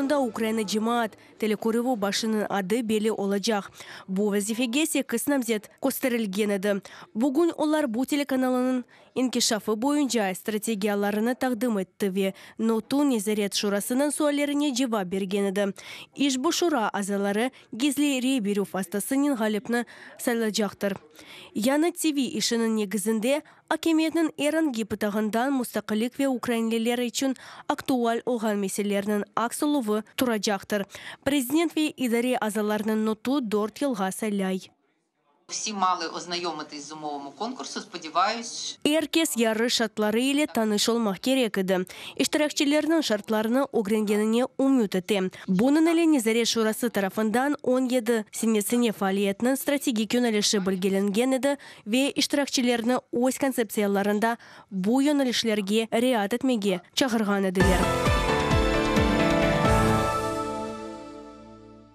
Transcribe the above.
soñunda Ukraina cemaat telekorüvi başınıñ adı belli olacaq. Bu vazifege sekiz namzet kösterilgen edi. Bugün olar bu telekanalınıñ inkişafı boyunca strategiyalarını taqdim etti ve NOTU Nezaret şurasınıñ suallerine cevap bergen edi. İşbu şura azaları gizli rey berüv vastasınen ğalipni saylacaqtır. Yañı TV işiniñ negizinde akimiyetniñ er angi pıtağından mustaqillik ve ukrainliler içün aktual olğan meselelerniñ aks oluvı turacaqtır. Prezident ve idare azalarını NOTU dört yılğa saylay. Всі мали ознайомитись з умовами конкурсу. Сподіваюсь, Er kes yarış şartları ile tanış olmaq kerek edi. İştirakçilerniñ şartlarnı ögrengenine ümüt etem. Bunıñ ile Nezaret şurası tarafından 17 senesine faaliyetniñ strategik yönelişi belgilengen edi ve iştirakçilerni öz kontseptsiyalarında bu yönelişlerge riayet etmege çağırğan ediler.